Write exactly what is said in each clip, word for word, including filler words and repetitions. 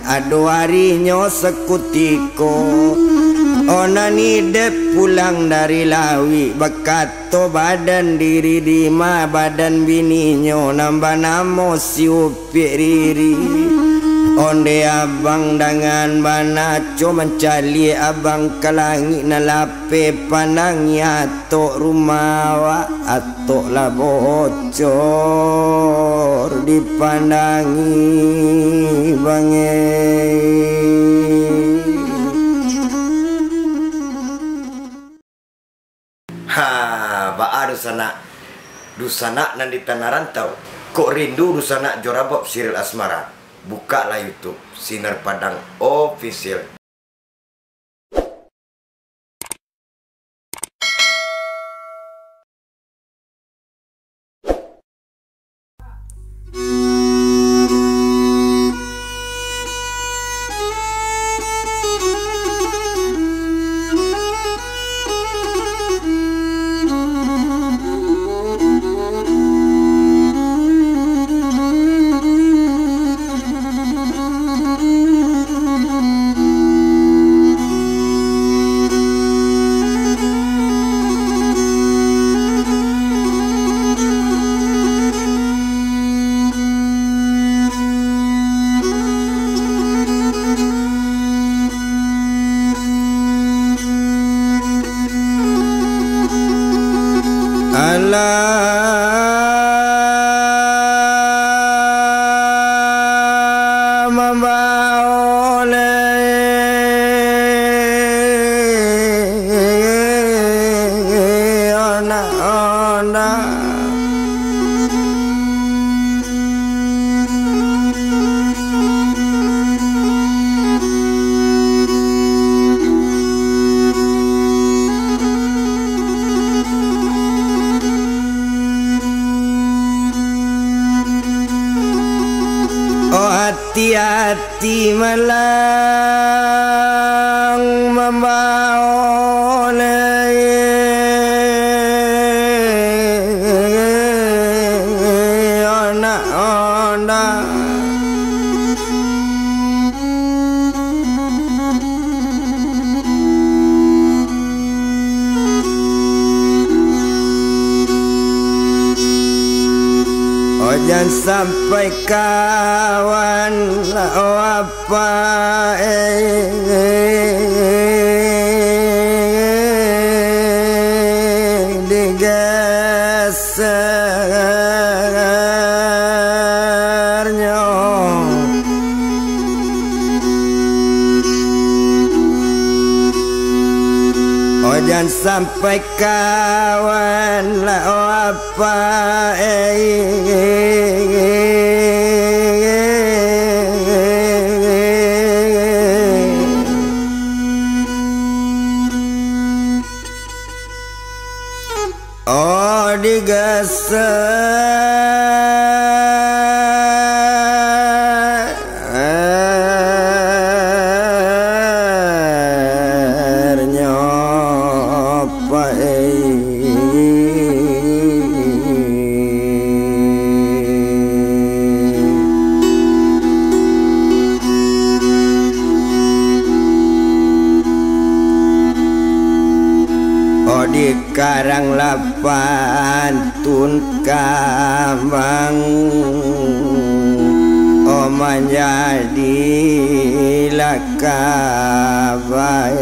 Ado arinyo sakutiko, Onan Idep pulang dari lawik, bakato badan diri dima, badan bininyo nan banamo si Upik Riri. Onde abang dangan banaco mancaliak abang ka langik nan lapeh, pandangi atok rumah awak, atok lah bocor dipandangi bangeh. Ha, baa dunsanak? Dunsanak nan di tanah rantau, kok rindu dunsanak jo rabab siril asmara? Bukaklah YouTube Sinar Padang Official. Alah mambaoleh anak onda. Oh, ati-ati malang mambaoleh anak onda. Oh, jan sampai kawan lah, oh, apak, eh, digasarnyo. Oh, jan sampai kawan lah, oh, apak, eh. Oh, digasarnyo apak, eh. Oh, dikarang lah pantun kambang, oh, manjadilah kabai.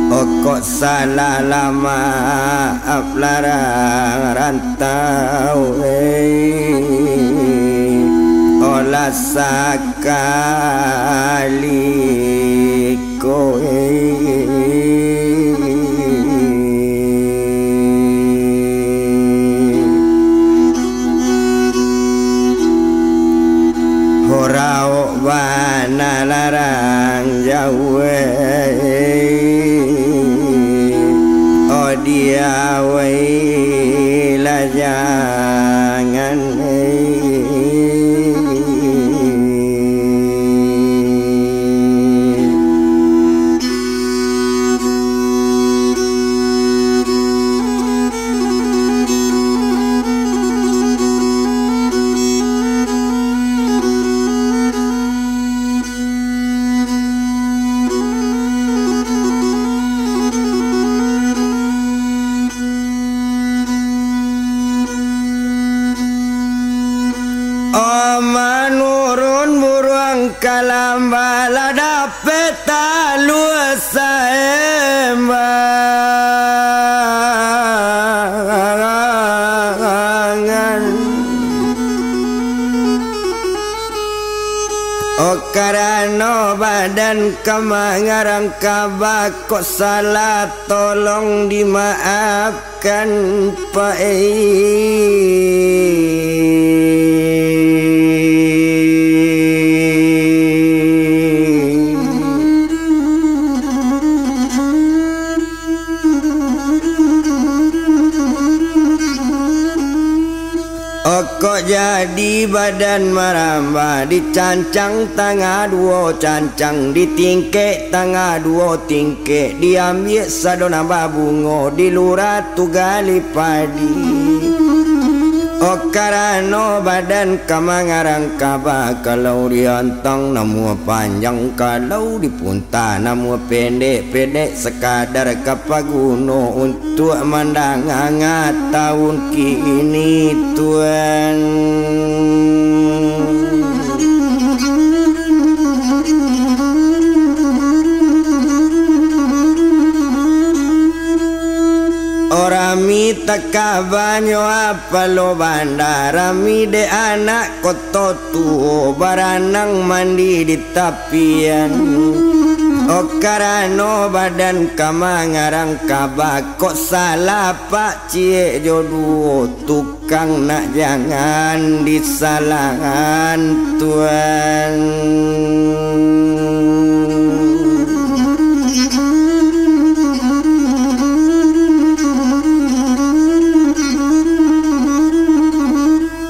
Oh, kok salah lah maaf lah rang-rang tau, eh, olah sakali ko, eh. Ho raok bana larang jauah, eh. Oh, diawai lah jangan, eh. Manurun buruang kalamba, lah dapek talua saembangan. Oh, karano badan ka mangarang kaba, kok salah tolong dimaafkan, Pak, eh. Okok jadi badan marambah, dicancang tangah duo cancang, ditingkek tangah duo tingkek, diambiak sado nan babungo, dilurah tu gali padi. Oh, karano badan ka mangarang kaba, kalau diantang namuah panjang, kalau dipun- tah namuah pendek-pendek, sakadar ka paguno untuak mandanga taun kini, Tuan. Oh, rami takabanyo apalo banda, rami dek anak koto tuo, baranang mandi di tapian. Oh, karano badan ka mangarang kaba, kok salah apak ciek jo duo, tukang nak jangan disalahan, Tuan.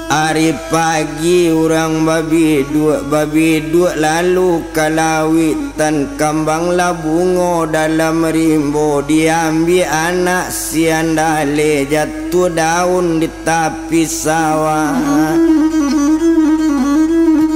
Ari pagi urang babiduak, babiduak lalu ka lauik, tan kambang lah bungo dalam rimbo, diambiak anak siandale, jatuah daun di tapi sawah.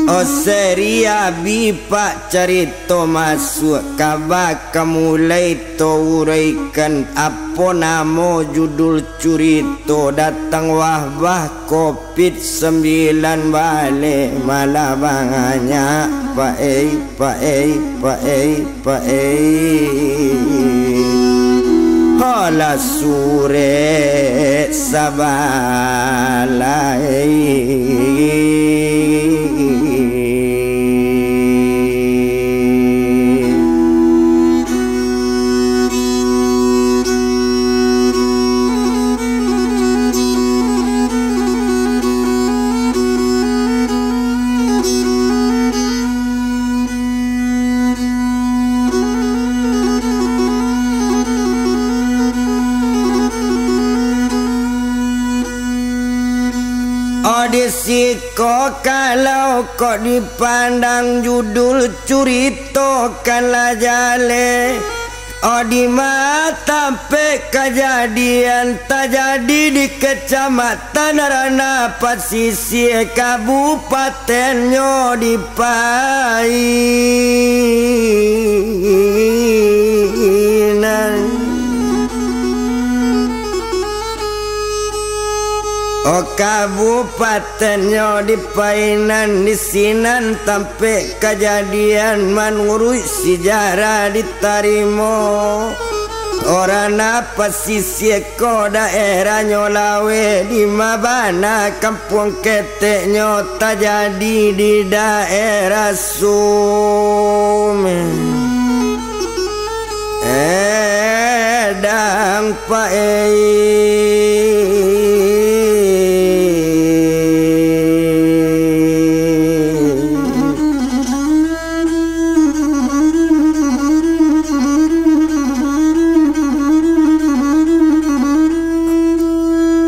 Oh, seri abi pak carito masuak, kaba ka mulai to uraikan, apo namo judul curito, datang wabah covid sambilan baleh, malah banyak, Pak ei, Pak ei, Pak ei, Pak ei. Alah surek sabalai. Oh, di siko kalau kok dipandang judul curito kan lah jaleh. Oh, di ma tampek kajadian tajadi di Kecamatan Ranah Pasisia, Kabupatennyo di Painan. Oh, Kabupatennyo di Painan, di sinan tampek kajadian manuruik sijarah ditarimo. Urang nan pasisia ko daerahnyo laweh, di ma bana kampuang keteknyo tajadi di daerah Sumedang, Pak ei.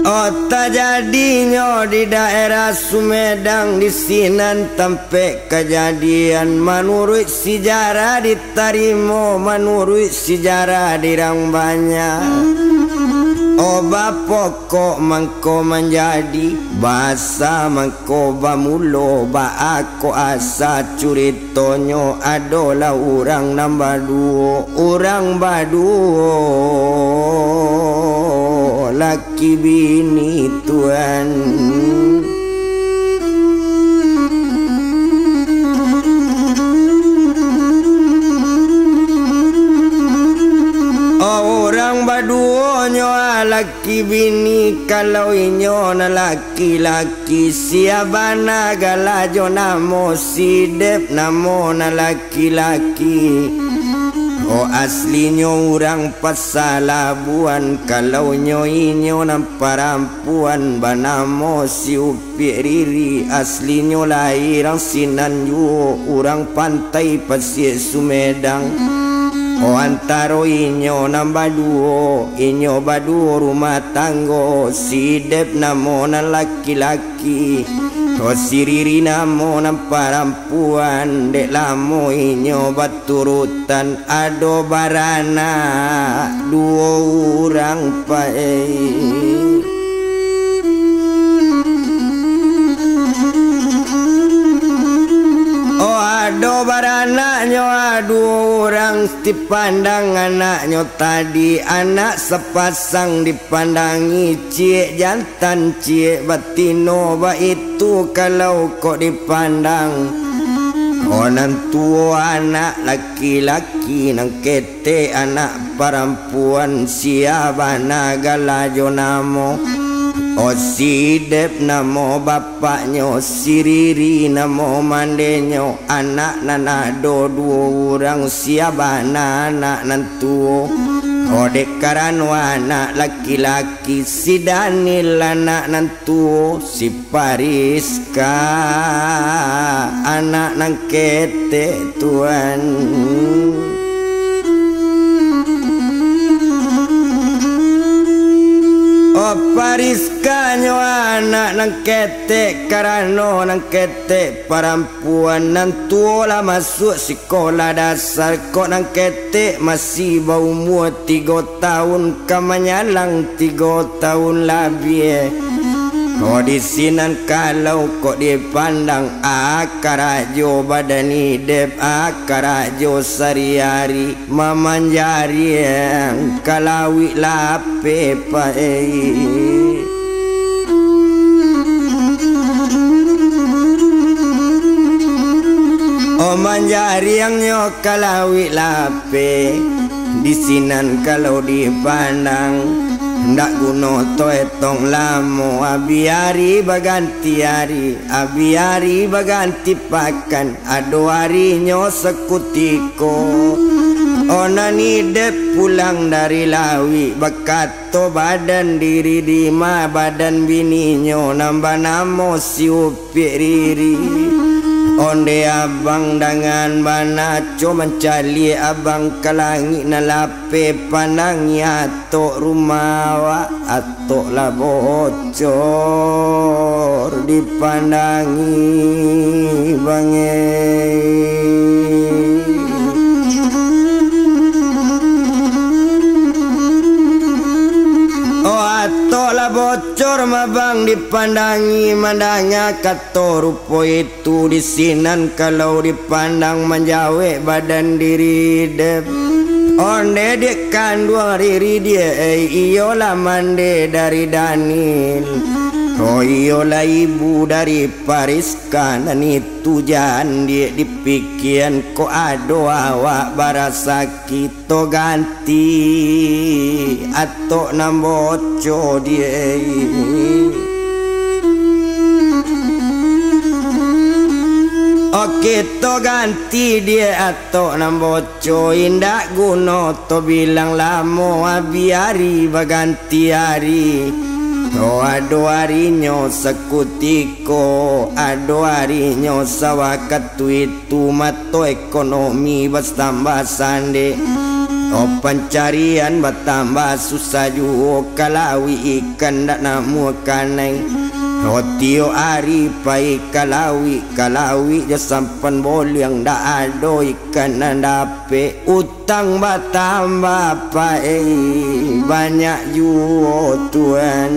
Oh, tajadinyo di daerah Sumedang, di sinan tampek kajadian, manuruik sijarah ditarimo, manuruik sijarah dirang banyak. Oh, bapokok mangko manjadi, basa mangko bamulo, baa kok asa curitonyo, adolah urang nan baduo, urang baduo, laki bini, Tuan. Duonyo laki bini, kalau inyo nan laki-laki, sia bana gala jo namo, si Dep namo nan laki-laki. Oh, aslinyo urang Pasalabuan, kalau nyo inyo nan parampuan, banamo si Upiak Riri, aslinyo lai rang sinan juo, urang pantai Pasiak Sumedang. Oh, antaro inyo nan baduo, inyo baduo rumah tanggo, si Dep namo nan laki-laki, oh, si Riri namo nan parampuan, dek lamo inyo baturutan, ado baranak duo urang, Pak, eh. Oh, ado baranaknyo, ah, duo urang, dipandang anaknyo tadi, anak sapasang dipandangi, ciek jantan, ciek batino, baitu kalau kok dipandang. Oh, nan tuo anak laki-laki, nan ketek anak parampuan, sia bana gala jo namo. Oh, si Dep namo bapaknyo, si Riri namo mandenyo, anak nan ado duo urang, sia bana anak nan tuo. Oh, dek karano anak laki-laki, si Daniel anak nan tuo, si Pariska anak nan ketek, Tuan. Oh, Pariskanyo anak nan ketek, karano nan ketek parampuan, nan tuo lah masuak sikolah dasar, kok nan ketek masih baumua tigo taun ka manyalang tigo taun labiah. Kok di sinan kalau kok dipandang, a karajo badan Idep, a karajo sari-ari, mamanjariang ka lauik lapeh, Pak, eh. Oh, manjariangnyo ka lauik lapeh, di sinan kalau dipandang, ndak guno to etong lamo, abih ari baganti ari, abih ari baganti pakan, ado arinyo sakutiko. Oh, nan Idep pulang dari lauik, bakato badan diri, dima badan bininyo nan banamo si Upiak Riri. Onde abang dangan bana, co mancaliak abang ka langik nan lapeh, pandangi atok rumah awak, atok lah bocor dipandangi, Bang, eh. Oh, atok lah bocor mah, Bang, dipandangi, mandanga kato rupo itu, di sinan kalau dipandang, manjawek badan diri Idep. Onde dek kanduang Riri diak, eh, iyolah mande dari Daniel. Oh, iyolah ibu dari Pariska, nan itu jan diak dipikian, kok ado awak barasaki. To ganti atok nan boco diak. Oke, to ganti diak atok nan boco, indak guno to bilang lamo, abih ari baganti ari. To ado arinyo sakutiko, ado arinyo sawakatu itu, mato ekonomi batambah sandek. Oh, pancarian batambah susah juo, ka lauik ikan ndak namuah kanai. Oh, tiok ari pai ka lauik, ka lauik jo sampan boliang, ndak ado ikan nan dapek. Utang batambah, Pak, eh, banyak juo, Tuan.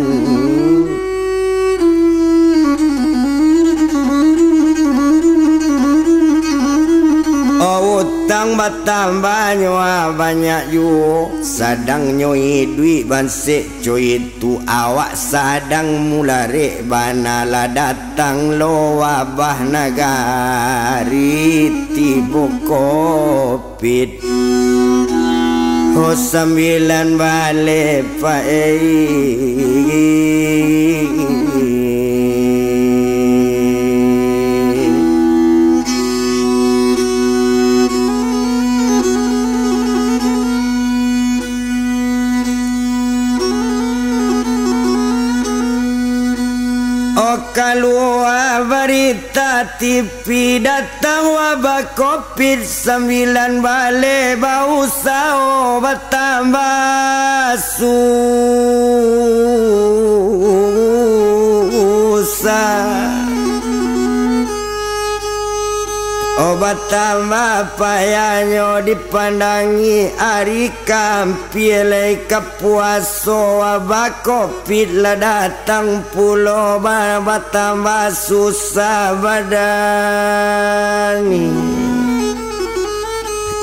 Oh, utang batambahnyo, ah, banyak juo. Sadangnyo iduik bansek co itu, awak sadang mularek bana, lah datang lo wabah nagari tibo ko pit. Oh, sambilan baleh paik. Oh, kalua barita T V datang wabah covid sambilan baleh, bausaho batambah susah. Oh, batambah payahnyo dipandangi ari kampia lai ka puaso, wabah covid lah datang pulo, ba-, batambah susah badan.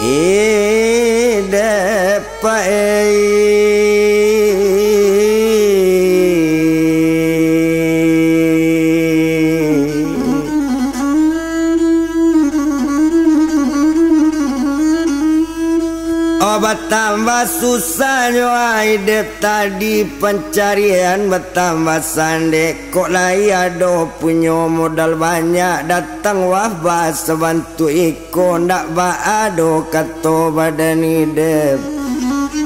Idek paik. Oh, batambah susahnyo idek tadi, pancarian batambah sandek. Kok lai ado punyo modal banyak, datang wabah sabantuak iko, ndak baa doh kato badan idek.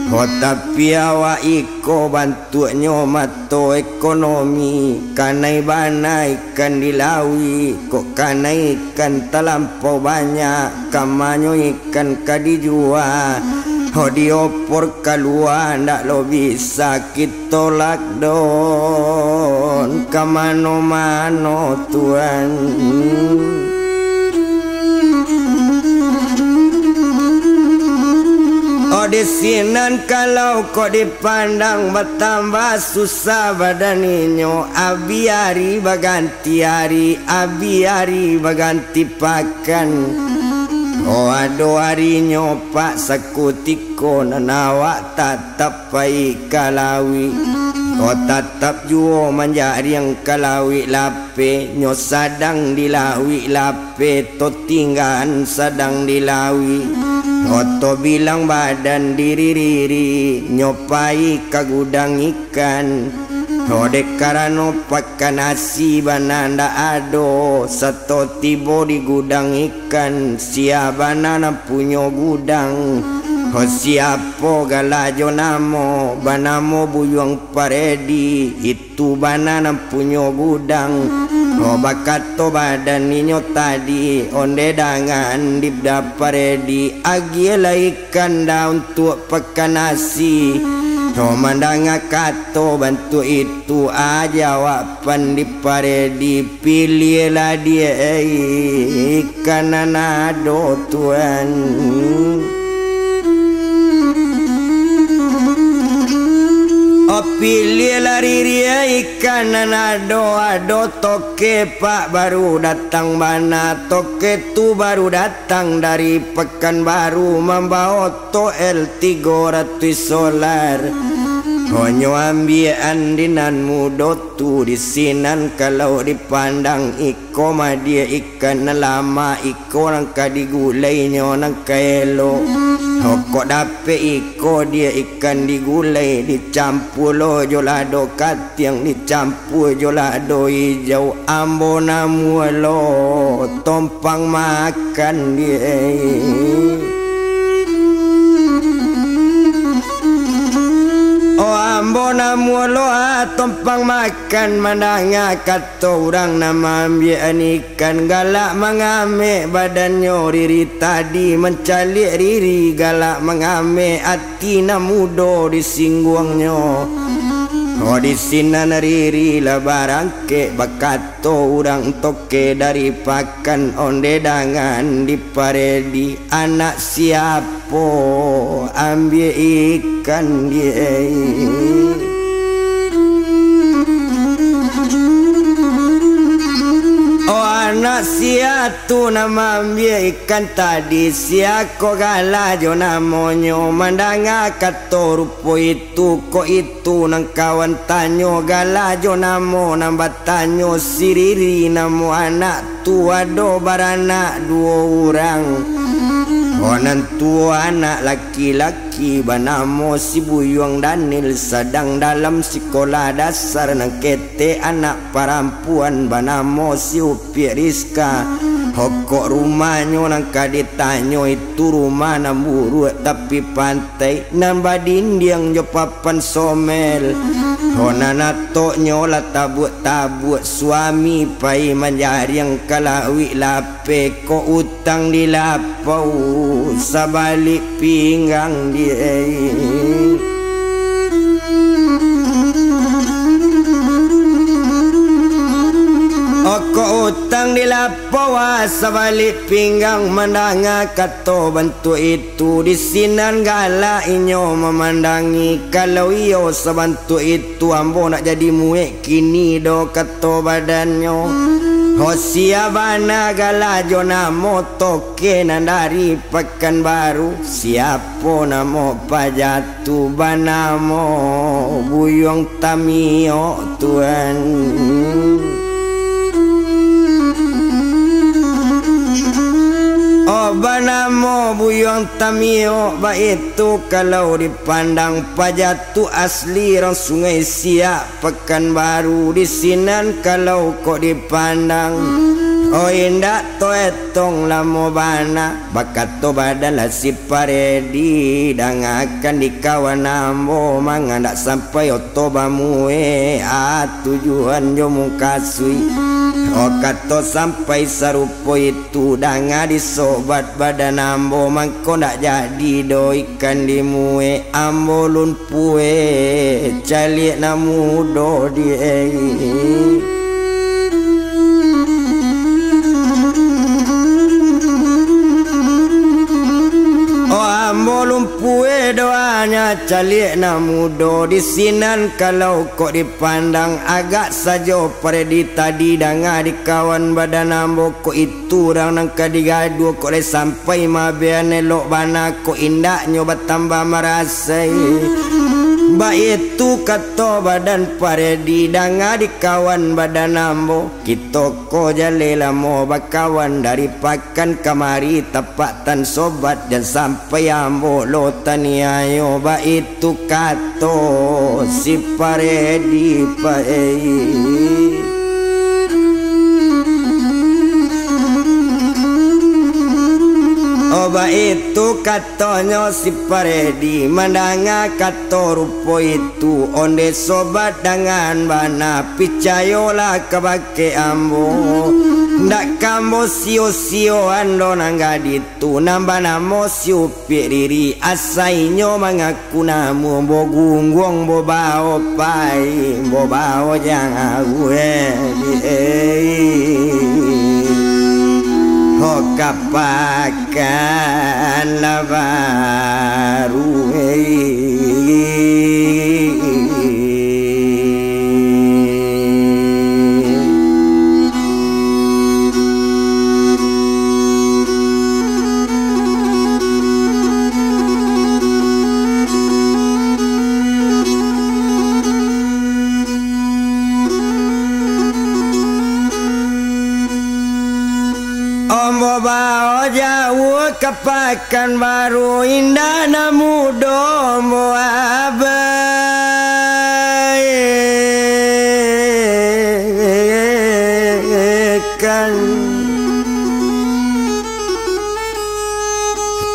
Oh, tapi awak iko bantuaknyo mato ekonomi, kanai bana ikan di lauik, kok kanai ikan talampau banyak, kamanyo ikan ka dijua. Ho, diopor kalua, ndak lo bisa kito lockdown ka mano-mano, Tuan. Oh, di sinan kalau kok dipandang, batambah susah badan inyo, abih ari baganti ari, abih ari baganti pakan. Oh, ado arinyo, Pak, sakutiko nan awak tatap pai ka lauik. Oh, tatap juo manjariang ka lauik, lapeh nyo sadang di lauik, lapeh to tinggaan sadang di lauik. Oh, to bilang badan diri-diri, nyo pai ka gudang ikan. Oh, dek karano pakan nasi bana ndak ado, sato tibo di gudang ikan, sia bana nan punyo gudang. Oh, siapo gala jo namo, banamo Buyuang Paredi, itu bana nan punyo gudang. Oh, bakato badan inyo tadi, onde dangan di Paredi, agiah lai ikan dah untuak pakan nasi. Oh, mandanga kato bantuak itu, a jawaban di Paredi, piliahlah diak ikan nan ado, Tuan. Oh, piliahlah riri ikan nan ado, ado toke, Pak, baru datang bana, toke tu baru datang dari Pekanbaru, mambao toel tigo ratuih solar. Ho, nyo ambiakan di nan mudo tu, di sinan kalau dipandang, iko mah diak ikan nan lamak, iko nan ka digulai nyo nan ka elok. Ho, kok dapek iko diak ikan digulai, dicampua lo jo lado katiang, dicampua jo lado ijau, ambo namuah lo tompang makan diak. Oh, ambo namuah lo, ah, tompang makan, mandanga kato urang nan maambiakan ikan, galak mangamek badannyo riri tadi, mancaliak riri galak mangamek, ati nan mudo disingguangnyo. Oh, di sinan riri lah barangkek, bakato urang toke dari pakan, onde dangan di Paredi, anak siapo ambiak ikan diak. Oh, anak sia tu nan maambiak ikan tadi, sia ko gala jo namonyo, mandanga kato rupo itu, kok itu nan kawan tanyo, gala jo namo nan batanyo si riri, namo anak tu ado baranak duo urang. Oh, nan tuo anak laki-laki, Banamo si Buyuang Daniel, sadang dalam sikolah dasar. Nan ketek anak parampuan banamo si Upiak Rizka. Hokok rumahnyo nan ka ditanyo itu rumah nan buruak tapi pantai, nan badindiang jo papan somel. Ho nan atoknyo lah tabuak-tabuak, suami pai manjariang ka lauik lah Peko utang di lapau, sabalik pinggang di. Oko utang di lapau, ah, sabalik pinggang, mandanga kato bantuak itu, di sinan galak inyo mamandangi. Kalau iyo sabantuak itu, ambo nak jadi muek kini do, kato badannyo. Ho sia bana gala jo namo toke nan dari Pakanbaru? Siapo namo paja tu? Banamo Buyuang Tamiok, Tuan. Oh, banamo Buyuang Tamiok, baitu kalau dipandang paja tu asli rang Sungai Siak, Pakanbaru. Di sinan kalau kok dipandang, oh, indak to etong lamo bana. Bakato badan lah si Paredi, dangakan di kawan ambo, mangandak sampai oto bamuek, ah, tujuan jo mukasuik. Oh, kato sampai sarupo itu, danga di sobat badan ambo, mangko ndak jadi doh ikan dimuek. Ambo lun puek, caliak nan mudo di. Oh, ambo lun puek doh, nyo caliak nan mudo. Di sinan kalau kok dipandang, agak sajo Paredi tadi danga di kawan badan ambo, kok itu urang nan ka digaduah, kok lai sampai mabian elok bana, kok indaknyo batambah marasai. Baitu kato badan Paredi danga di kawan badan ambo. Kito ko jaleh lamo bakawan dari Pakan kamari, tapak tan sobat, jan sampai ambo lo taniayo. Baitu kato si Paredi pai. Oh, baitu katonyo si Paredi, mandanga kato rupo itu, onde sobat dangan bana, picayolah kabake ambo. Ndak ka ambo sio-sioan doh nan gadih tu, nan banamo si Upiak Riri, asainyo mangaku namo, ambo gungguang, ambo bao pai, ambo bao jang aweh di. Ho ka Pakan lah baru. Ambo bao jauah ka Pakanbaru, indak nan mudo ambo abaikan.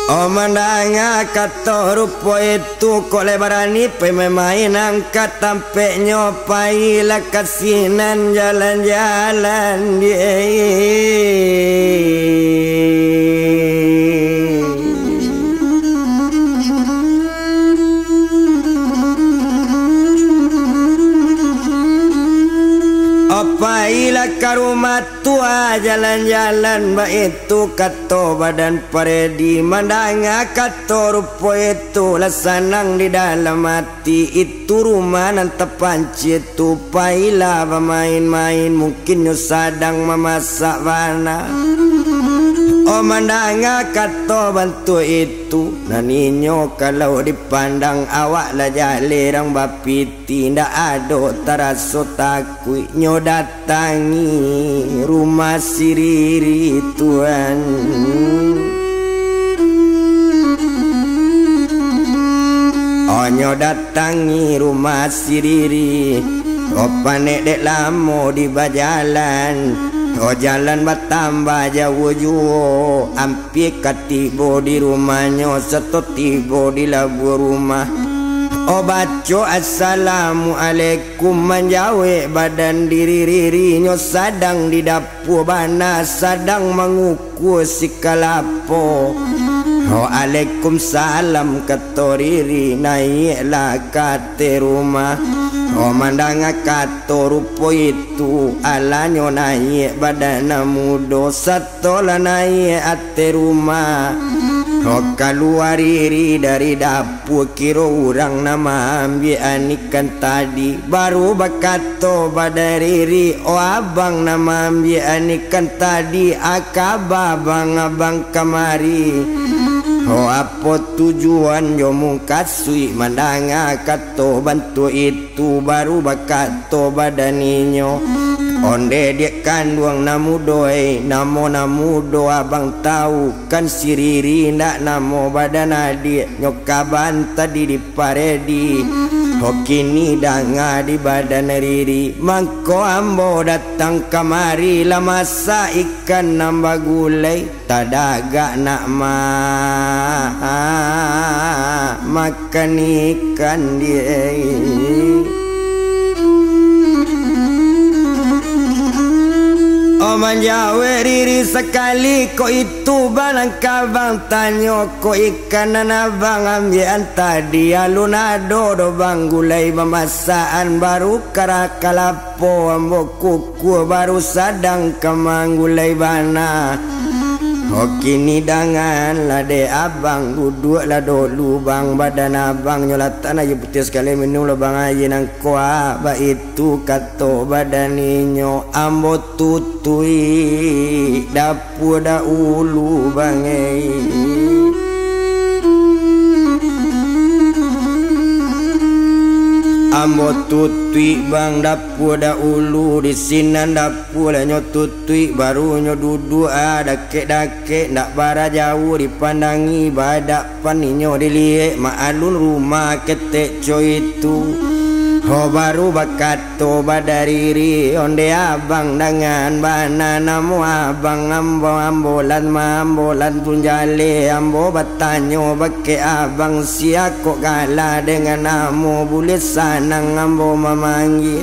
Oh, mandanga kato rupo itu, kok lai barani pai main-main, angkek tampeknyo, pailah ka sinan jalan-jalan, ye. Oh, pailah ka rumah tua jalan-jalan, baitu kato badan Paredi. Mandanga kato rupo itu, lah sanang di dalam ati. Itu rumah nan tapancia tu, pailah bamain-main, mungkin nyo sadang mamasak bana. Oh, mandanga kato bantuak itu, nan inyo kalau dipandang, awak lah jaleh rang bapiti, indak ado taraso takuik nyo datangi rumah si Riri, Tuan. Onyo datangi rumah si Riri. Oh, panek dek lamo di bajalan. Oh, jalan batambah jauah juo. Ampia ka tibo di rumahnyo, sato tibo di labuah rumah. Oh, baco assalamualaikum, manjawek badan diri Riri, nyo sadang di dapua bana, sadang manguku kua si kalapo. Waalaikumsalam, kato Riri, naiaklah ka ateh rumah. Oh, mandanga kato rupo itu, alanyo naiak badan nan mudo, sato lah naiak ateh rumah. Oh, kalua Riri dari dapua, kiro urang nan maambiak ikan tadi, baru bakato bada Riri, "Oh, abang nan maambiak ikan tadi, a kaba abang-abang kamari? Oh, apo tujuan jo mukasuik mandanga kato bantuak itu?" Baru bakato badan inyo, "Onde diak kanduang nan mudo, eh, namo nan mudo abang tahu kan si Riri, ndak namo badan adiak nyo kaban tadi di paredi. Ho, kini danga di badan Riri, mangko ambo datang kamari lah masak ikan nan bagulai, tadagak nak ma-, makan ikan di." Oh, manjawek Riri sakali, "Kok itu, bang, nan ka abang tanyo, kok ikan nan abang ambiakan tadi alun ado doh, bang, gulai mamasaan, baru karah kalapo ambo kukua, baru sadang ka manggulai bana. Ho, kini danganlah dek abang, duduaklah dulu, bang, badan abang nyo latak nan aia putiah sakali, minumlah, bang, aia nan kuak." Baitu kato badan inyo, "Ambo tutuik dapua dahulu, bang, eh. Ambo tutuik, bang, dapua dahulu, di sinan dapua lah nyo tutuik, baru nyo duduak, ah, dakek-dakek, ndak bara jauah dipandangi, badak pan inyo diliek, mak alun rumah ketek co itu." Ho, baru bakato bada Riri, "Onde abang dangan bana, namo abang ambo, ambo lah ma-, ambo lah tun jaleh, ambo batanyo bakeh abang, sia kok galak dengan namo, buliah sanang ambo mamanggia.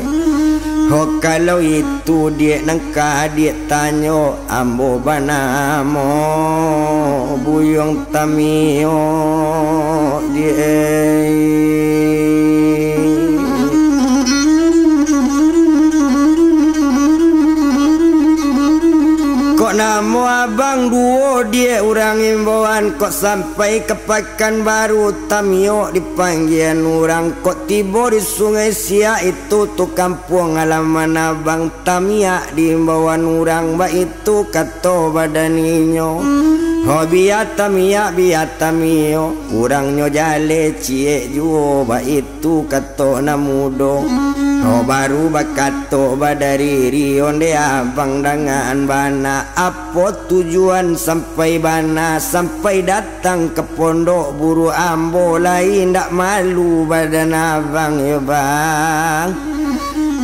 Ho, kalau itu diak nan ka diak tanyo, ambo banamo Buyuang Tamiok, diak. Kok namo abang duo, diak, urang imbauan, kok sampai ka Pakanbaru, Tamiok dipanggian urang, kok tibo di Sungai Siak, itu tu kampuang halaman abang, Tamiak diimbauan urang." Baitu kato badan inyo, "Ho, bia Tamiak, bia Tamiok, urangnyo jaleh ciek juo." Baitu kato nan mudo. Ho, baru bakato bada Riri, "Onde abang dangan bana, apo tujuan sampai bana, sampai datang ka pondok buruak ambo, lai indak malu badan abang yo, bang?"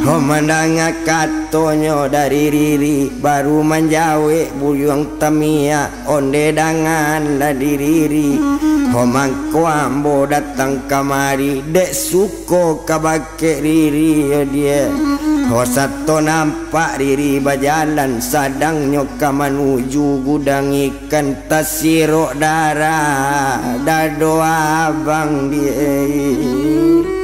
Ho, mandanga katonyo dari Riri, baru manjawek Buyuang Tamiak, "Onde dangan dari Riri. Ho, mangko ambo datang kamari, dek suko ka bakeh Riri yo, diak. Ho, sato nampak Riri bajalan, sadang nyo ka manuju gudang ikan, tasirok darah dado abang, diak.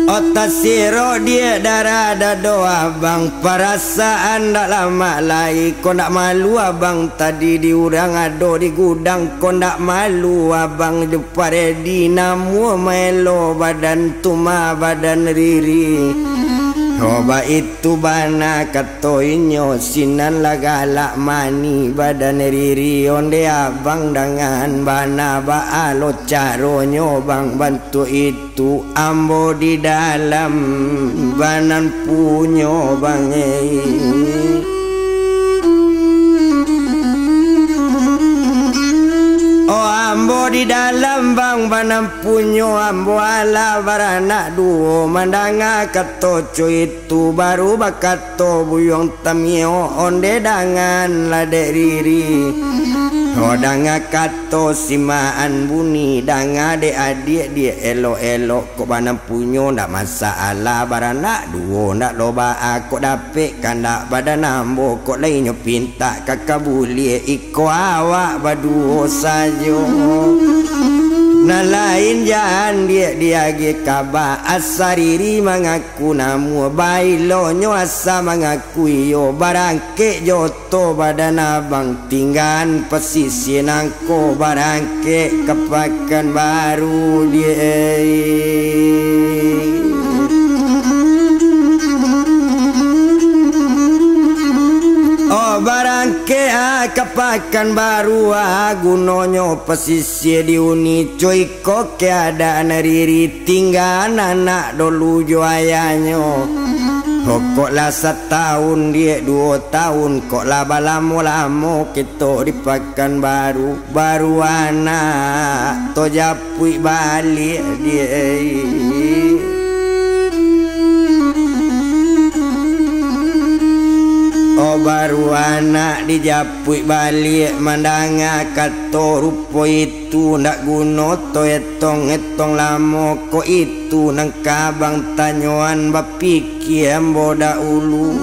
Oh, tasirok, diak, darah dado abang, parasaan ndak lamak lai. Kok ndak malu abang tadi di urang ado di gudang, kok ndak malu abang di paredi, namuah maelo badan tu mah badan Riri." Ho, baitu bana kato inyo, "Sinan lah galak mani badan Riri, onde abang dangan bana, baa lo caronyo, bang, bantuak itu, ambo di dalam banan punyo, bang, eh." Ambo di dalam bang banampunyo, ambo alah baranak duo. Mandanga kato co itu, baru bakato Buyuang Tamio, onde dangan lah dek Riri. Oh, danga kato si Maan Buni, danga dek adiak diak elok-elok. Kok banampunyo ndak masalah, baranak duo ndak lo baa, kok dapek kandak badan ambo, kok lai nyo pintak ka kabuliak, iko awak baduo sajo. Nan lain jan diak diagiah kaba, asa Riri mangaku namuah, bailonyo asa mangaku iyo, barangkek jo to badan abang, tinggaan pasisia nangko, barangkek ka Pakanbaru, diak. Oh, barangkek, ah, ka Pakanbaru, ah, gunonyo pasisia diuni, co iko keadaan Riri, tinggaan anak dolu jo ayahnyo. Pokoklah satahun diak duo tahun, kok lah balamo-lamo kito di Pakanbaru, baru anak to japuik baliak, diak. Oh, baru anak dijapuik baliak, mandanga kato rupo itu, ndak guno to etong-etong lamo, kok itu nan ka abang tanyoan, bapikia ambo dahulu.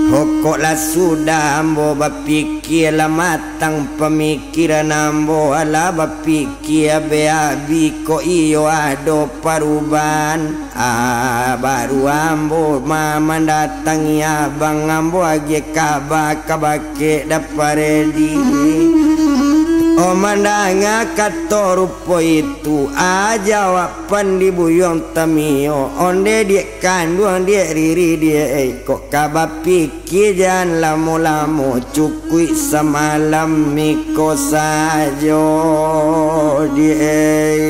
Pokok lah sudah ambo bapikia, lah matang pamikiran ambo, alah bapikia abih-abih, kok iyo ado parubahan. Ah, baru ambo ma-, mandatangi abang, ambo agiah kaba ka bakeh Daparedi. Oh, mandanga kato rupo itu, ah, jawaban di Buyuang Tamio, onde diak kanduang diak Riri, diak, eh, kok ka bapik- Kik jan lamo-lamo, cukuik samalam iko sajo, diak.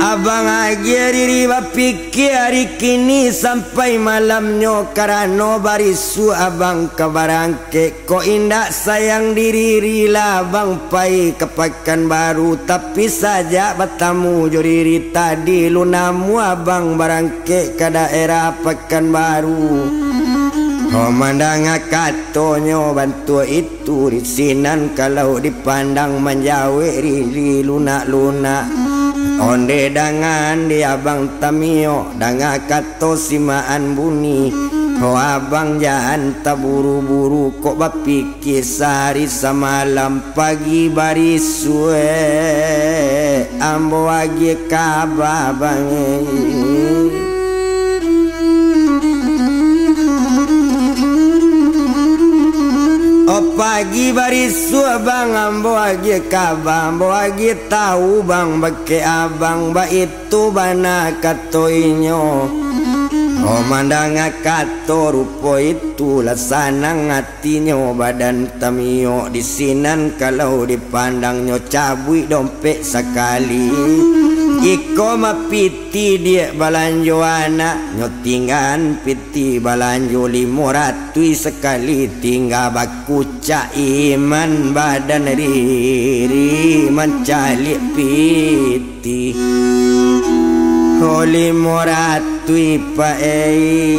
Abang agiah diri bapikia ari kini sampai malamnyo, karano barisuak abang ka barang- kek, kok indak sayang di Riri lah abang pai ka Pakanbaru, tapi sajak batamu jo Riri tadi, lu namuah abang barangkek ka daerah Pakanbaru. Ho, mandanga katonyo bantuak itu, di sinan kalau dipandang manjawek Riri lunak-lunak. Onde dangan di abang Tamio, danga kat- to si Maan Buni, ho abang jan taburu-buru, kok bapikia sahari samalam, pagi barisuak ambo agiah kaba, bang. Oh, pagi barisuak, bang, ambo agiah kaba, ambo agiah tahu, bang, bakeh abang baitu. Tu bana kato inyo. Oh, mandanga kato rupo itu, lah sanang atinyo badan Tamio. Di sinan kalau dipandangnyo, cabuik dompet sakali. Iko mah pitih diak balanjo anaknyo, tinggaan pitih balanjo limo ratuih sakali, tingga bakucak iman badan Riri mancaliak pit- ti. Ho, limo ratuih, Pak, eh.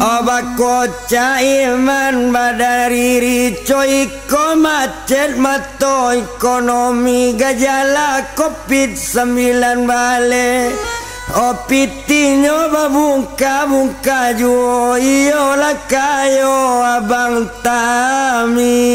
Oh, bakocak iman badan Riri, coy. Ko macet mato ekonomi, gajala covid sambilan baleh. Oh, pitihnyo babungka-bungka juo, iyolah kayo Abang Tami.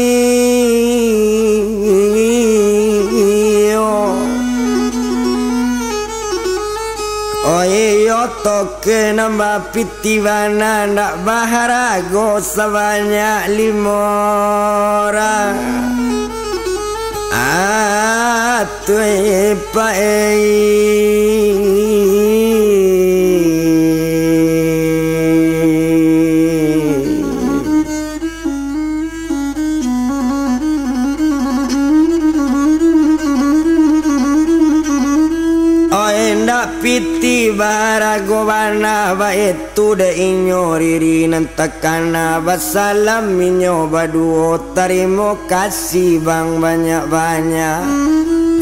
Oh iyo, toke nan bapitih bana, ndak baharago sabanyak limo ratuih, Pak, eh. Barago bana baitu dek inyo, riri nan takana basalam inyo baduo, tarimo kasih bang banyak-banyak.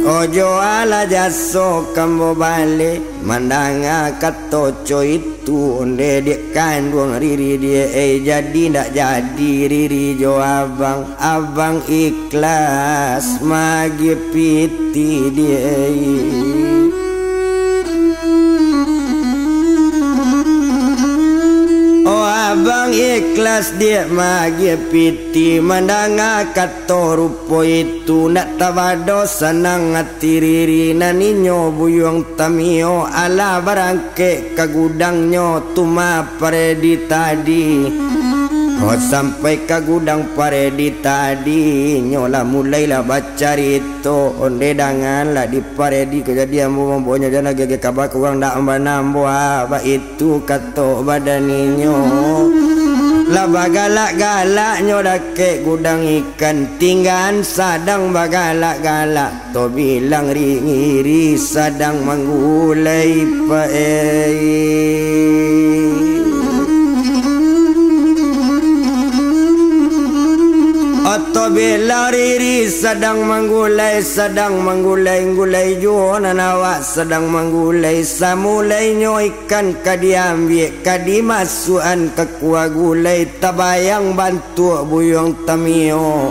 Ojo alah jaso kambo baleh, mandanga kato co itu, onde dek kanduang riri die, eh, jadi ndak jadi riri jo abang. Abang ikhlas magiah pitih die. Oh, abang ikhlas die magiah pitih, mandanga kato rupo itu, ndak tabado sanang ati riri, nan inyo buyuang tamio, alah barang kek ka gudangnyo tu mah paredi tadi. Oh, sampai ka gudang paredi tadi, nyo lah mulailah bacarito. Onde dangan lah di paredi ko jadi ambo mambonyo, jan agak-agak kaba ka urang dak mambana ambo, ah, baitu kato badaninyo. Lah bagalak-galaknyo dakek gudang ikan, tinggaan sadang bagalak-galak. Tobilang riri sadang manggulai pae. Oto bilang riri sadang manggulai, sadang manggulai-gulai juo nan awak sadang manggulai. Samulainyo ikan ka diambiak, ka dimasuakan ka kuah gulai, tabayang ban- tuak buyuang tamio.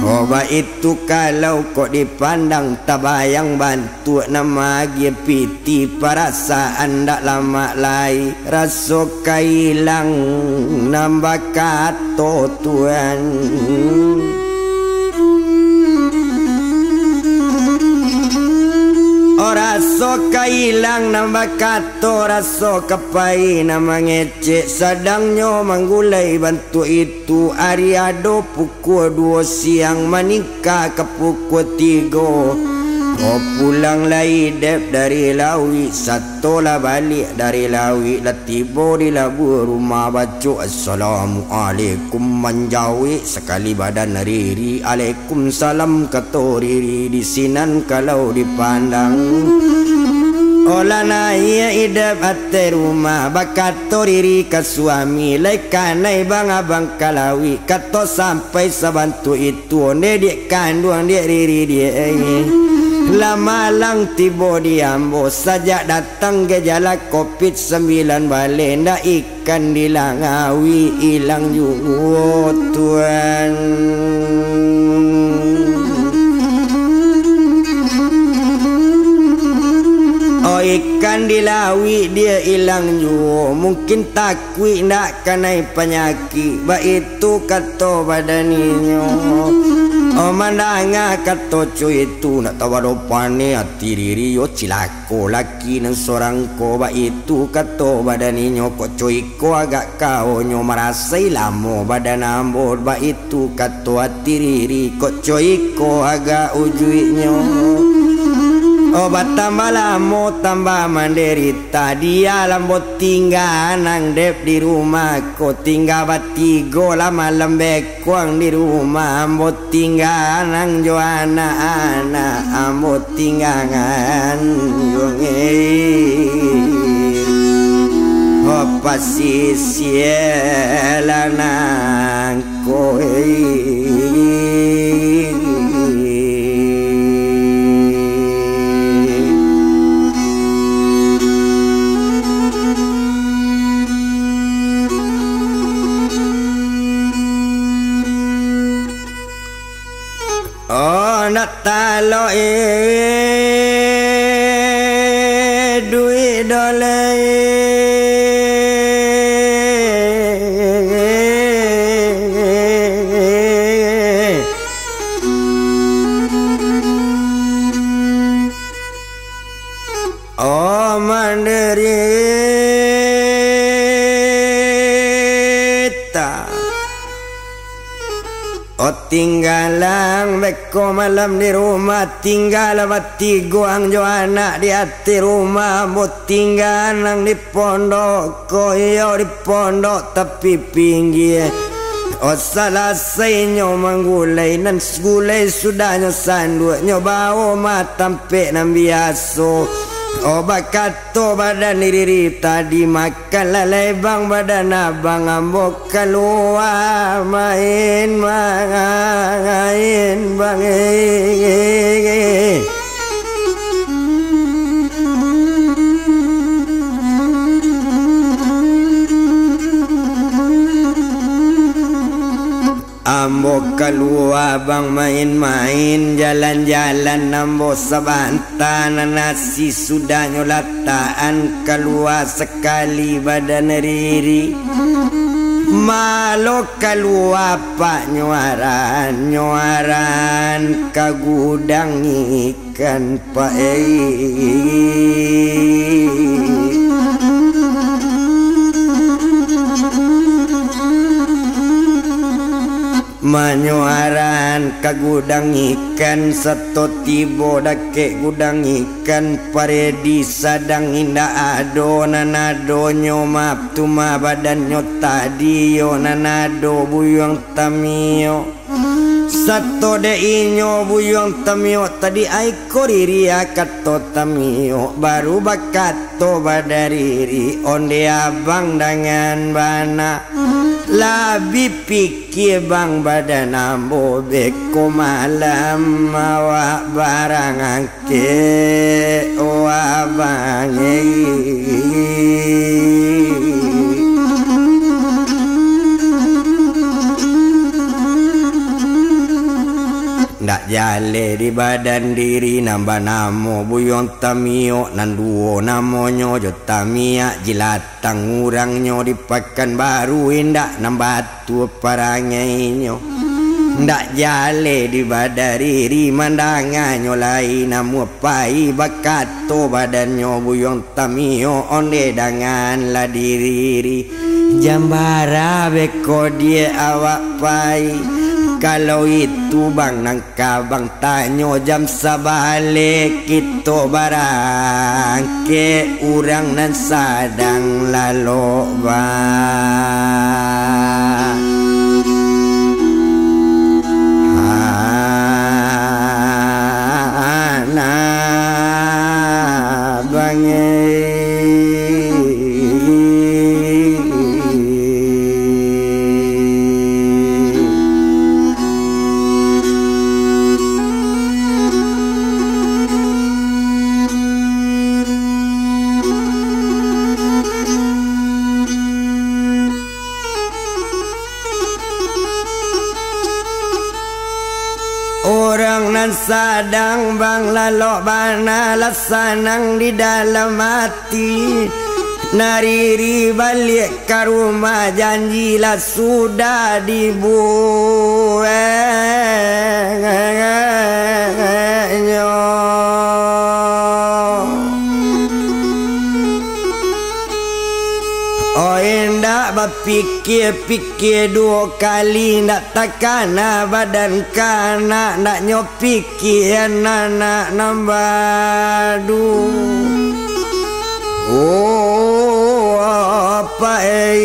Oh, baitu kalau kok dipandang tabayang bantuak nan magiah pitih, parasaan ndak lamak lai, raso ka ilang nan bakato tuan. Oh, raso ka ilang nan bakato, raso ka pai nan mange- cek, sadangnyo manggulai bantuak itu, ari ado pukua duo siang maningka ka pukua tigo. Oh, pulang lai Dep dari lawik, sato lah baliak dari lawik, lah tibo di labuah rumah, baco assalamualaikum manjawek. Sakali badan riri, alaikum salam, kato riri, di sinan kalau dipandang. Olah naiak Idep ateh rumah, bakato riri ka suami, lai kanai bang abang ka lawik, kato sampai sabantuak itu, onde dek kanduang dek riri dek. Lah malang tibo di ambo, sajak datang gejala covid sambilan baleh, ndak ik- kan di lawik ilang juo, Tuan. Oh, ikan di lawik dia ilang juo, mungkin takuik ndak kanai panyakik, baitu kato badaninyo. Oh, mandanga kato co itu, ndak tabado paneh ati diri yo, cilako. Ko laki nan sorang ko, baitu kato badaninyo, kok co iko agak kaonyo, marasai lamo badan ambo, baitu kato ati diri, kok co iko agak ujuiknyo. Oh, batambah lamo, tambah manderita, dialah ambo tingga nan Dep di rumah ko, tingga batigo lah malam bek- kuang di rumah, ambo tingga nan jo anak-anak, ambo tingga nan jo nge-, ho pasisia lah nangko. Oh, ndak talok, eh, duit doleh. Oh, manderita. Oh, tinggalang beko malam di rumah, tinggalah batigo ang jo anak di ateh rumah, ambo tingga nan di pondok ko, iyo di pondok tapi pinggia. Oh, salasainyo manggulai, nan gulai sudahnyo sanduaknyo, bao mah tampek nan biaso. Oh, bakato badan diri tadi, makan lalai bang badan abang, ambo kalua main, main bang. Ambo kalua bang main-main, jalan-jalan ambo sabanta, nan nasi sudahnyo latakan, kalua sakali badan riri. Malo kalua pak nyo aran, nyo aran ka gudang ikan. Kan pae. Manyoaran ka gudang ikan, sato tibo dakek gudang ikan, paredi sadang indak ado, nan adonyo mah tu mah badannyo tadi yo, nan ado buyuang tamiok. Sato dek inyo buyuang tamiok tadi, ai ko riri a kato tamiok, baru bakato badan riri, onde abang dangan bana. Labiah pikia bang badan ambo, beko malam awak barang Kek wabang. Ndak jaleh di badan diri, nan banamo buyuang tamiok, nan duo namonyo jo tamiak jilat. Tang urangnyo di Pakanbaru, indak nan batua parangainyo. Ndak jaleh di badan riri, mandanganyo lai namuah pai, bakato badannyo buyuang tamiok, onde dangan lah di riri. Jam bara beko diak awak pai? Kalau itu bang nan Ka bang tanyo jam sabaleh, kito barangkek urang nan sadang lalok, bang. Anak bangih. Urang nan sadang bang lalok bana, lah sanang di dalam ati. Nan riri baliak ka rumah, janji lah sudah dibueknyo. Oh, indak bapikia-pikia duo kali, indak takana badan kanak, ndak nyo pikia anak nan badu. Oh, apak ei.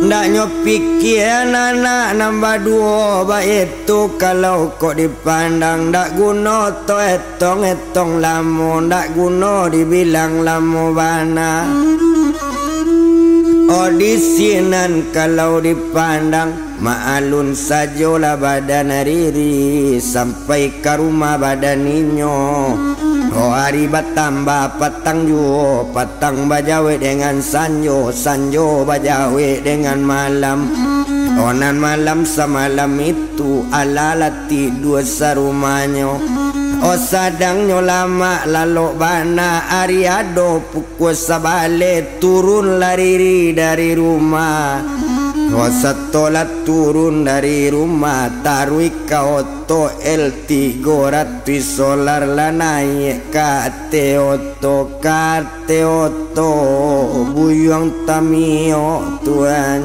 Ndak nyo pikia anak nan baduo baitu, kalau kok dipandang ndak guno to etong-etong lamo, ndak guno dibilang lamo bana. Oh, di sinan kalau dipandang, maalun sajolah badan riri, sampai ka rumah badan inyo. Oh, ari batambah patang juo, patang bajawek dengan sanjo, sanjo bajawek dengan malam. Oh, nan malam samalam itu, alah lah tidua sarumahnyo. Oh, sadangnyo lamak lalok bana, ari ado pukua sabaleh, turunlah riri dari rumah. Oh, satolah turun dari rumah, taruih ka oto L tigo ratuih solar, lah naiak ka ateh oto, ka ateh oto buyuang tamiok, tuan.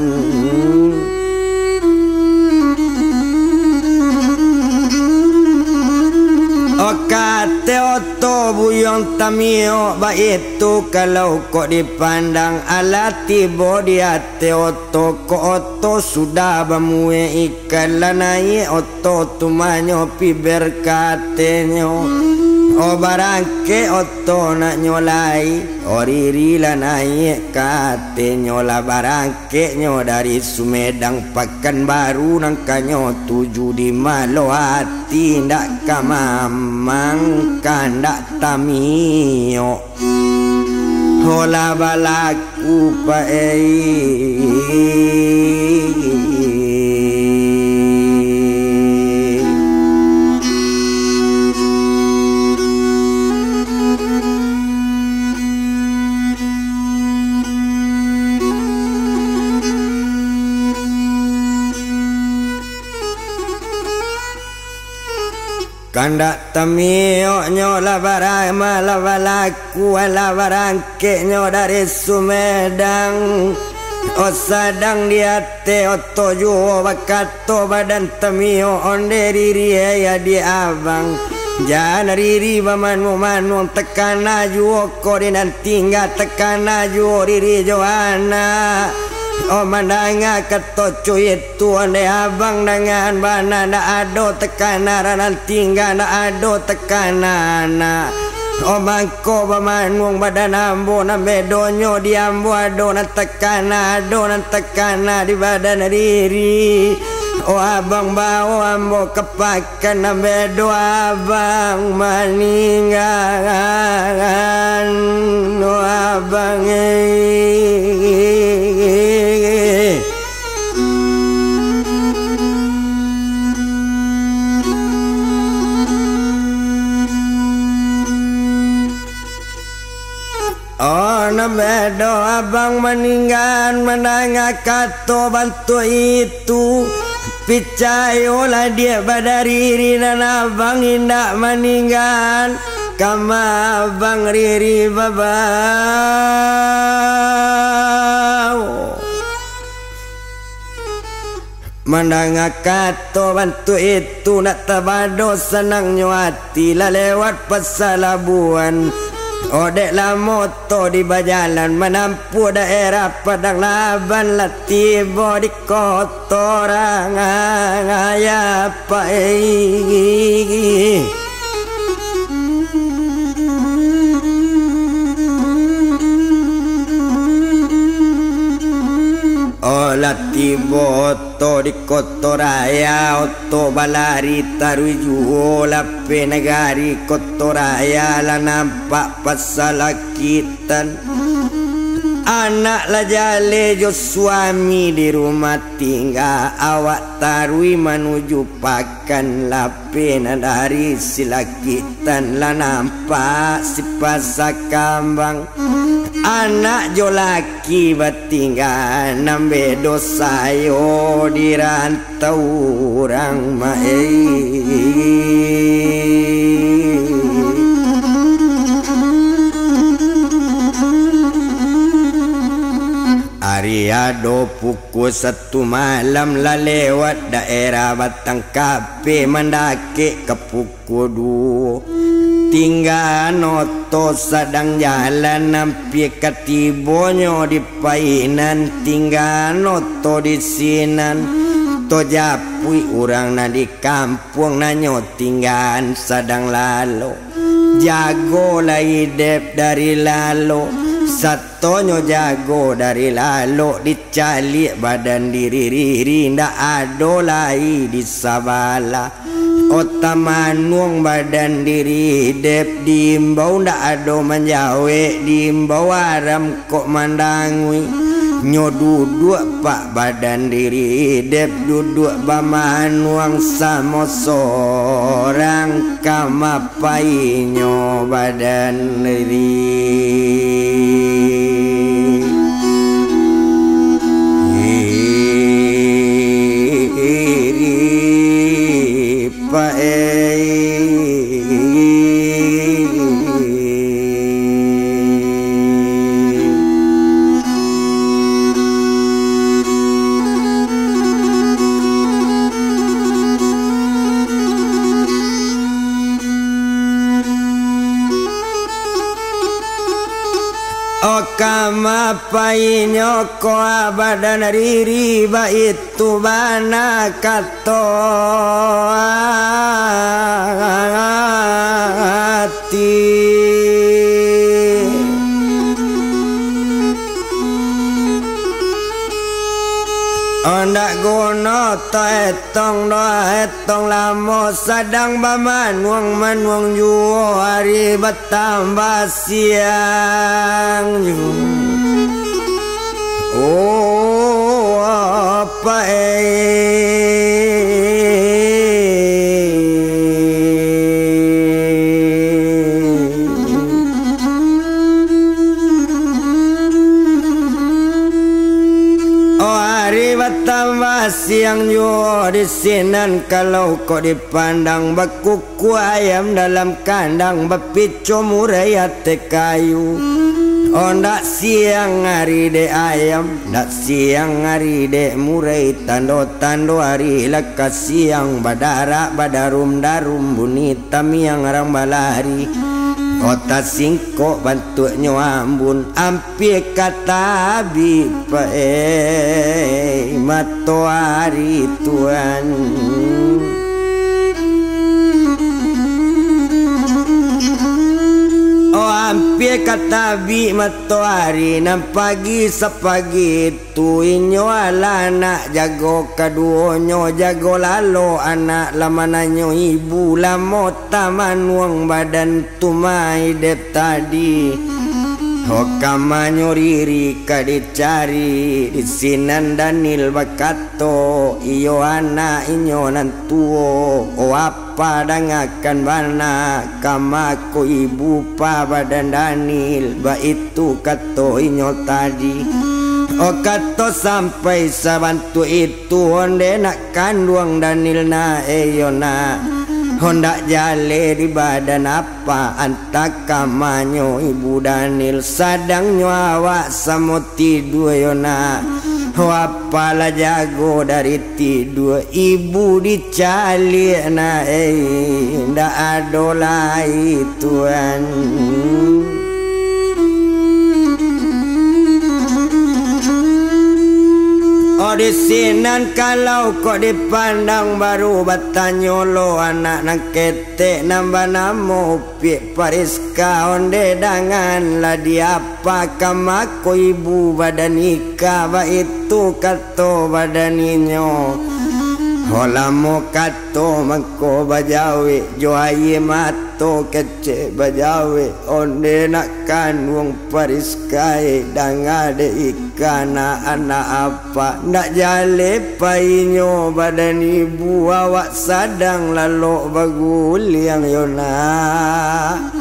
Oh, ka ateh oto Oto buyuang tamiok baitu, kalau kok dipandang, alah tibo di ateh oto, kok oto sudah bamuek ikan, lah naiak oto tu manyo piber ka atehnyo. O barangkek oto nak nyo lai, o riri lah naiak ka atehnyo, lah barang- keknyo dari Sumedang, Pakanbaru nan kanyo tuju, di malo ati ndak ka mamang, kandak tamiok. Holah balaku paei. Kandak tamioknyo lah barama, lah balaku, lah barangkeknyo dari Sumedang. O sadang di ateh oto juo, bakato badan tamiok, onde riri, eh, adiak abang. Jan riri bamanuang-manuang, takana juo ko di nan tingga, takana juo riri jo anak. O mandanga kato cuit tu, onde abang dangan bana, ndak ado takana, nan tingga ndak ado takana, nak. O mangko bamanuang badan ambo, nan bedonyo di ambo ado nan takana, ado nan takana di badan riri. O abang, bao ambo ka pakan, nan bedo abang maninggaan, o abang, eh. O, nan bedo abang maninggaan, mandanga kato bantuak itu, picayolah diak badan riri, nan abang indak maninggaan, kama abang riri babao. Mandanga kato bantuak itu, ndak tabado sanangnyo ati, lah lewat Pasa Labuan. O dek lamo oto di bajalan, manampuah daerah Padang Laban, lah tibo di Koto Raya, Pak, eh. O lah tibo oto di Koto Raya, oto balari taruih juo, lapeh nagari Koto Raya, lah nampak Pasa Lakitan. Anak lah jaleh jo suami di rumah tingga, awak taruih manuju pakan, lapeh nan dari si Lakitan, lah nampak si Pasa Kambang. Anak jo laki batingga, nan bedo sayo di rantau urang, mak, eh. Ari ado pukua satu malam, lah lewat daerah Batang Kapeh, mandakek ka pukua duo. Tinggaan oto sadang jalan, ampia ka tibonyo di painan, tinggaan oto di sinan. Tojapuik urang nan di kampuang, nanyo tinggaan sadang lalok. Jagolah hidep dari lalok, sat- Tonyo jago dari lalok, dicaliak badan diri riri, ndak ado lai di sabalah. Ota manuang badan diri hidep, diimbau ndak ado manjawek, diimbau aram kok mandangui. Nyo duduak pak badan diri hidep, duduak bamanuang samo sorang, ka ma- painyo badan diri. Kama painyo ko badan riri, baitu bana kato ati. Ondak guno taetong doh, etong lamo sadang bamanuang-manuang juo, ari batambah siang juo. Oh, apak eh. Oh, ari batambah siang juo di sinan, kalau kok dipandang bakuku ayam dalam kandang, bapico murai ateh kayu. Oh, ndak siang ari dek ayam, ndak siang ari dek murai, tando-tando ari lah ka siang, badarak badarum-darum bunyi tamiang rang balari. Oh, tasingkok bantuaknyo ambun, ampia ka tabik pae matoari tuan. Oh, ampia ka tabik matoari nan pagi sapagi tu, inyo alah anak jago kaduonyo, jago lalo anak lah mananyo ibu, lamo tamanuang badan tu mai dek tadi. Ho, kamanyo riri ka dicari, di sinan Daniel bakato, iyo anak inyo nan tuo, o apa dangakan bana, kama ko ibu pa badan Daniel, baitu kato inyo tadi. O, kato sampai sabantuak itu, onde nak kanduang Daniel nak, eh, iyo nak. Ho, ndak jaleh di badan apa, antah kamanyo ibu Daniel, sadangnyo awak samo tidua yo nak. Ho, apalah jago dari tidua, ibu dicaliak nak, eh, ndak ado lai tuan. Oh, di sinan kalau kok dipandang, baru batanyo lo anak nan ketek nan banamo Piak Pariska, onde dangan lah di apa, kama ko ibu badan ika, baitu kato badan inyo. Ho, lamo kato mangko bajawek, jo aia mato kecek bajawek, onde nak kanduang Pariska e, danga dek ika nak, anak apa, ndak jaleh painyo badan ibu, awak sadang lalok baguliang yo nak.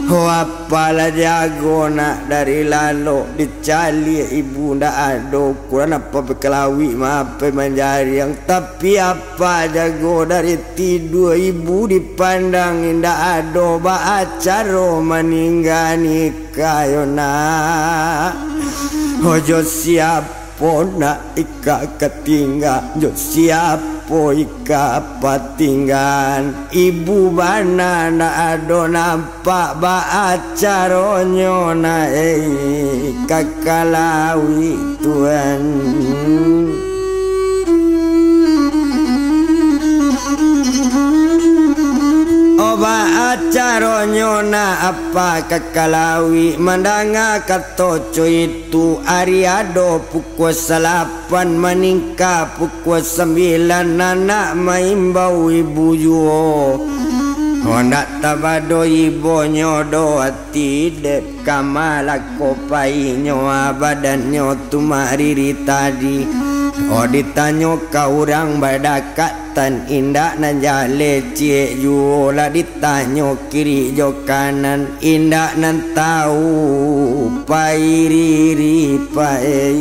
Ho, apalah jago nak, dari lalok dicaliak ibu ndak ado, kurang apa bakalawik, mapai manjariang, tapi apa jago dari tidua ibu dipandang indak ado, baa caro maningga nika yo nak. Ho, jo siapo nak ika katingga, jo siapo ika patinggaan, ibu bana ndak ado nampak, baa caronyo nak, eh, kakalawik tuan. Oh, baa caronyo nak apa kakalawik, mandanga kato co itu, ari ado pukua salapan maningka pukua sambilan, anak maimbau ibu juo. Oh, ndak tabado ibonyo doh ati dek, kama lah ko painyo, ah, badannyo tu mariri tadi. Oh, ditanyo ka urang badakatan, indak nan jaleh ciek juo, lah ditanyo kiri jo kanan, indak nan tau pai riri pai.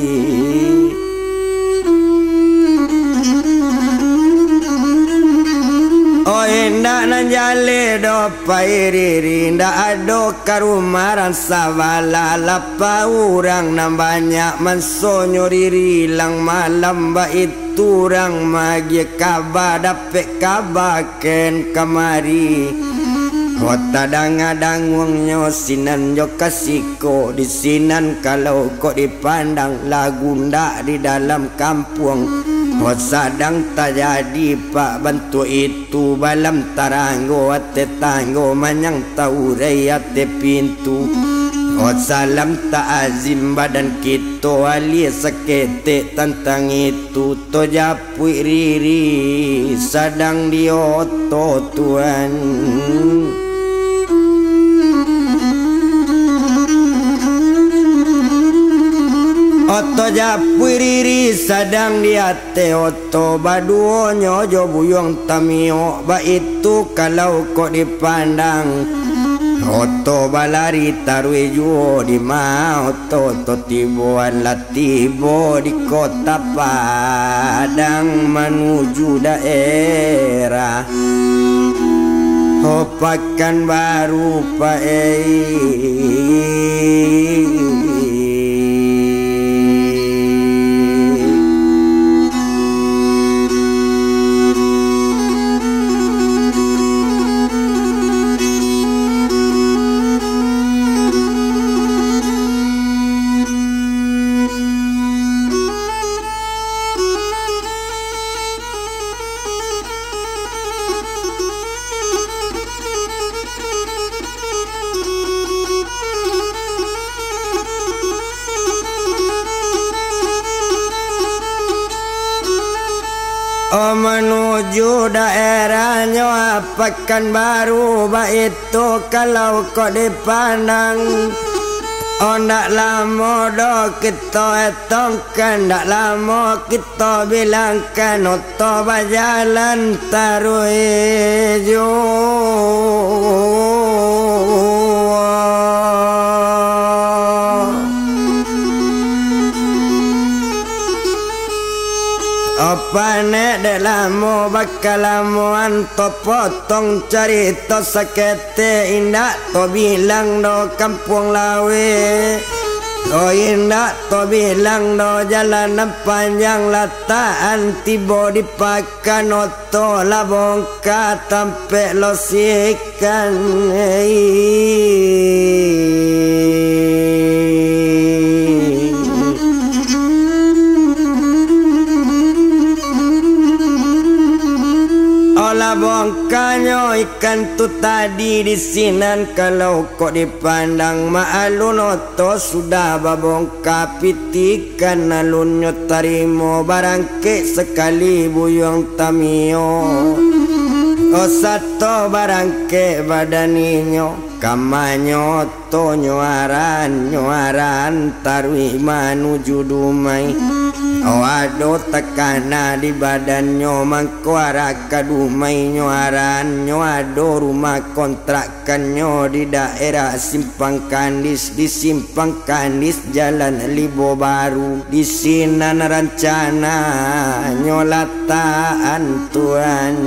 Oh, indak nan jaleh doh pai riri, indak ado ka rumah rang sabalah, lapau urang nan banyak, mansonyo riri lang malam, baitu urang maagiah kaba, dapek kaba ken kamari. Ho tadanga danguangnyo sinan jo ka siko, di sinan kalau kok dipandang, lah gundak di dalam kampuang. Ho sadang tajadi pak bantuak itu, balam taranggo ateh tanggo, manyang taurai ateh pintu. Ho salam taazim badan kito, alie saketek tantang itu, to ja- puik riri sadang di oto, Tuan. Oto japuik riri sadang di ateh oto, baduonyo jo Buyuang Tamiok, baitu kalau kok dipandang. Oto balari taruih juo, di ma oto to tiboan lah tibo di Kota Padang manuju daerah, ho, Pakanbaru, Pak ei. Oh, manuju daerahnyo Pakanbaru, baitu kalau kok dipandang. Oh, ndak lamo doh kito etongkan, ndak lamo kito bilangkan, oto bajalan taruih juo. Panek dek lamo bakalamoan, to potong carito saketek, indak to bilang doh Kampuang Laweh. Oh, indak to bilang doh jalan nan panjang, latakan tibo di Pakan, oto lah bongka tampek lo sikan. Olah bongkanyo ikan tu tadi di sinan, kalau kok dipandang, mak alun oto sudah babongka. Ka pitikan alunnyo tarimo, barangkek sakali Buyuang Tamiok. Oh, sato barangkek badan inyo, kamanyo otonyo aran, nyo aran taruih manuju Dumai. Oh, ado takana di badannyo, mangko arah ka Dumai nyo aran, nyo ado rumah kontrak. Kannyo di daerah Simpang Kandis, di Simpang Kandis Jalan Libo Baru, di sinan rancananyo latakan, Tuan.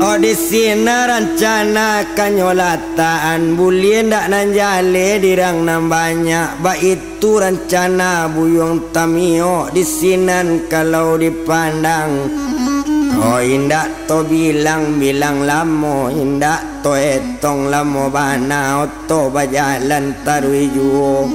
Oh, di sinan rancana kannyo latakan, buliah ndak nan jaleh dirang nan banyak, baitu tu rancana Buyuang Tamiok di sinan kalau dipandang. Oh, indak to bilang-bilang lamo, indak to etong lamo bana, oto bajalan taruih juo.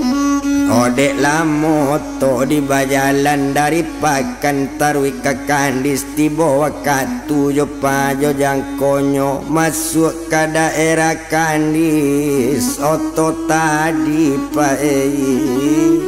Oh, dek lamo oto di bajalan dari Pakan taruih ka Kandis, tibo wakatu jo pajo jangkonyo masuak ka daerah Kandis, oto tadi, Pak ei.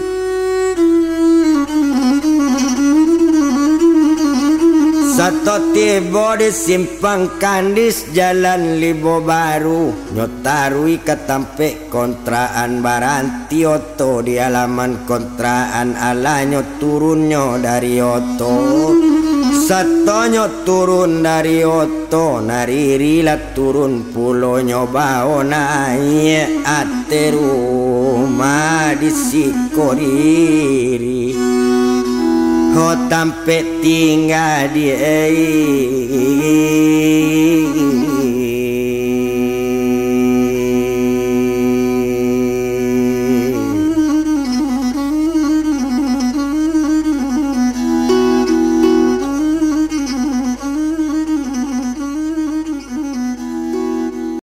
Sato tibo di Simpang Kandis, Jalan Libo Baru, nyo taruih ka tampek kontrakan, baranti oto di alaman kontrakan, alah nyo turunnyo dari oto. Sato nyo turun dari oto, nariri lah turun pulo nyo bao naiak ateh rumah di siko riri. Ho, tampek tingga di ei.